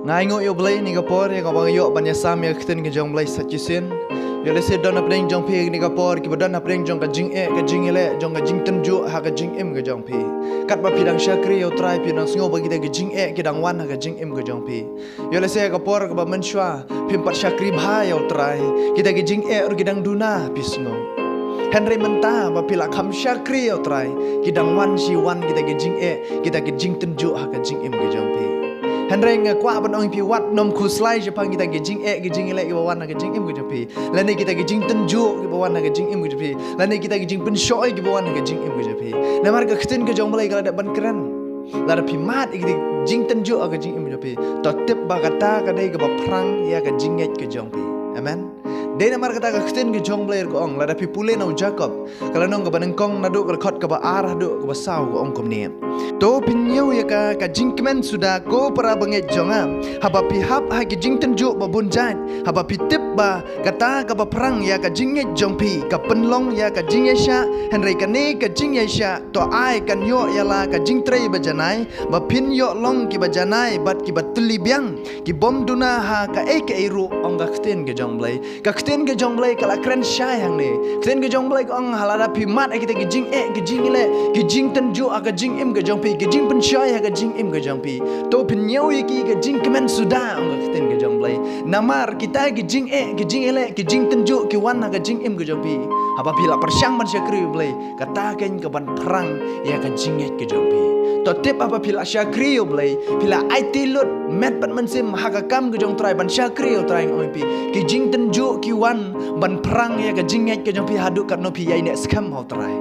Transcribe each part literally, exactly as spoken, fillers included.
Nga ainguh ïa u Blei ha kane ka por, ïa kaba nga ïoh ban ïasam ïa ka ktien ka jong u Blei sa shisien. Ïoh lehse don hapdeng jong phi ha kane ka por kiba don hapdeng jong ka jingeh, ka jingïaleh, jong ka jingtynjuh ha ka jingim ka jong phi. Katba phi dang shakri ïa u Trai, phi dang sngew ba kita ki jingeh ki dang wan ha ka jingim ka jong phi. Ïoh lehse ha ka por kaba mynshuwa phim pat shakri bha ïa u Trai, kita ki jingeh ruh ki dang duna, phi sngew. Hynrei mynta ba phi la kham shakri ïa u Trai, ki dang wan shi wan kita ki jingeh, kita ki jingtynjuh ha ka jingim ka jong phi. Hynrei nga kwah ban ong ïa phi, wat nym khuslai shaphang kita ki jingeh, ki jingïaleh kiba wan ha ka jingim ka jong phi, lane kita ki jingtynjuh kiba wan ha ka jingim ka jong phi, lane kita ki jingpynshoi kiba wan ha ka jingim ka jong phi. Namar ka ktien ka jong u Blei ka la dep ban kren, lada phi mad ïa ki jingtynjuh ha ka jingim ka jong phi, to tip ba kata ka dei kaba phrang ïa ka jingngeit ka jong phi. Amen. Dei namar kata ka ktien ka jong u Blei ka ong, lada phi pule na u Jakob, ka lynnong kaba nyngkong, naduh ka dkhot kaba ar haduh kaba saw, ka ong kumne: To pynñiew ïa ka, ka jingkmen suda, ko para bangeit jong nga, haba phi hap ha ki jingtynjuh ba bun jait, haba phi tip ba kata kaba phrang ïa ka jingngeit jong phi ka pynlong ïa ka jingïaishah, hynrei kane ka jingïaishah to ai kan ïoh ïa la ka jingtrei ba janai, ba phin ïoh long kiba janai bad kiba tylli biang, ki bym duna ha kaei kaei ruh, ong ka ktien ka jong u Blei. Ka ktien ka jong u Blei ka la kren shai hangne. Ktien ka jong u Blei ka ong, ha lada phi mad ïa kita ki jingeh, ki jingïaleh, ki jingtynjuh ha ka jingim ka jong phi, ki jingpynshoi ha ka jingim ka jong phi, to pynñiew ïa ki, ka jingkmen suda, ong ka ktien ka jong u Blei. Namar kita ki jingeh, ki jingïaleh, ki jingtynjuh ki wan ha ka jingim ka jong phi, haba phi la pyrshang ban shakri ïa u Blei, kata keiñ kaban phrang ïa ka jingngeit ka jong phi. To tip, haba phi la shakri ïa u Blei, phi la aiti lut met bad mynsiem ha ka kam ka jong u Trai, ban shakri ïa u Trai, nga ong ïa phi, ki jingtynjuh ki wan ban phrang ïa ka jingngeit ka jong phi haduh katno phi ïaineh skhem ha u Trai.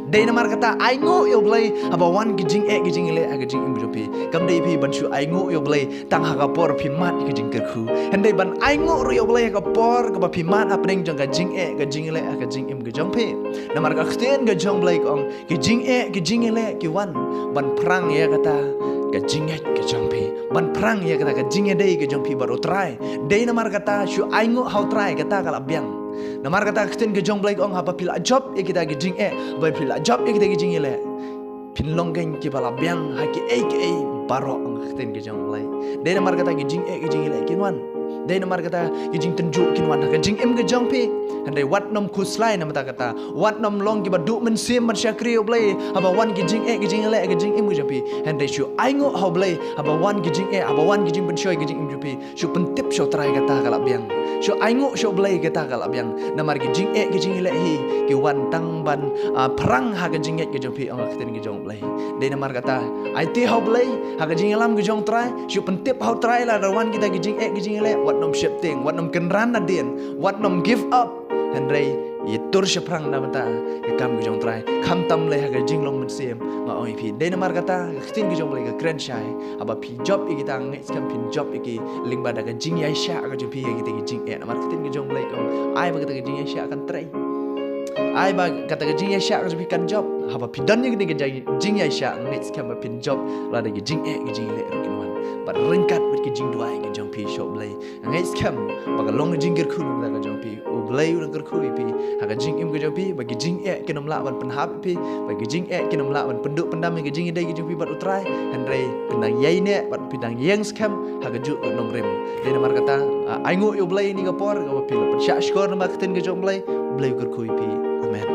Dei namar kata, ainguh ïa u Blei haba wan ki jingeh, ki jingïaleh ha ka jingim ka jong phi. Kam dei phi ban shu ainguh ïa u Blei tang ha ka por phi mad ïa ka jingkyrkhu, hynrei ban ainguh ruh ïa u Blei ha ka por kaba phi mad hapdeng jong ka jingeh, ka jingïaleh ha ka jingim ka jong phi. Namar ka ktien ka jong u Blei ka ong, ki jingeh, ki jingïaleh ki wan ban phrang ïa kata ka jingngeit ka jong phi, ban phrang ïa kata ka jingïadei ka jong phi bad u Trai. Dei namar kata, shu ainguh ha u Trai, kata ka la biang. Namar kata ka ktien ka jong u Blei ka ong, haba phi la jop ïa kita ki jingeh, haba phi la jop ïa kita ki jingïaleh, phin long keiñ kiba la biang ha kiei kiei baroh, ong ka ktien ka jong u Blei. Dei namar kata ki jingeh, ki jingïaleh kin wan. Dei namar kata ki jingtynjuh kin wan ha ka jingim ka jong phi. Hynrei wat nym khuslai namar kata. Wat nym long kiba duh mynsiem ban shakri ïa u Blei haba wan ki jingeh, ki jingïaleh ha ka jingim ka jong phi. Hynrei shu ainguh ha u Blei haba wan ki jingeh, haba wan ki jingpynshoi ha ka jingim jong phi. Shu pyntip sha u Trai, kata ka la biang. Shu ainguh sha u Blei, kata ka la biang. Namar ki jingeh, ki jingïaleh hi ki wan tang ban, ah, phrang ha ka jingngeit ka jong phi, ong ka ktien ka jong u Blei. Dei namar kata, aiti ha u Blei ha ka jingïalam ka jong u Trai. Shu pyntip ha u Trai lada wan kita ki jingeh, ki jingïaleh. Wat nym sheptieng, wat nym kynran nadien, wat nym give up. Hynrei ïa tur shaphrang na bynta ka kam ka jong u Trai. Khamtam lei ha ka jinglong mynsiem, nga ong ïa phi. Dei namar kata ka ktien ka jong u Blei ka kren shai, haba phi jop ïa kita, nga ngeit skhem phin jop ïa ki lyngba da ka jingïaishah ka jong phi ïa kita ki jingeh. Namar ka ktien ka jong u Blei ka ong, ai ba kata ka jingïaishah kan trei. Ai ba kata ka jingïaishah ka jong phi kan jop. Haba phi don ïa kane ka jing, jingïaishah, nga ngeit skhem ba phin jop lada ki jingeh, ki jingïaleh ruh kin wan. Bad ryngkat bad ki jingduwai ka jong phi sha u Blei, nga ngeit skhem ba ka long ka jingkyrkhu na bynta ka jong phi. U Blei u dang kyrkhu ïa phi ha ka jingim ka jong phi, ba ki jingeh kin ym lah ban pynhap ïa phi, ba ki jingeh kin ym lah ban pynduh pyndam ïa ka jingïadei ka jong phi bad u Trai. Hynrei phin dang ïaineh bad phin dang ïeng skhem ha kajuh ka nongrim. Dei namar kata, ah, ainguh ïa u Blei ha kane ka por, kaba phi la pynshah shkor namar ka ktien ka jong u Blei. U Blei u kyrkhu ïa phi. Amen.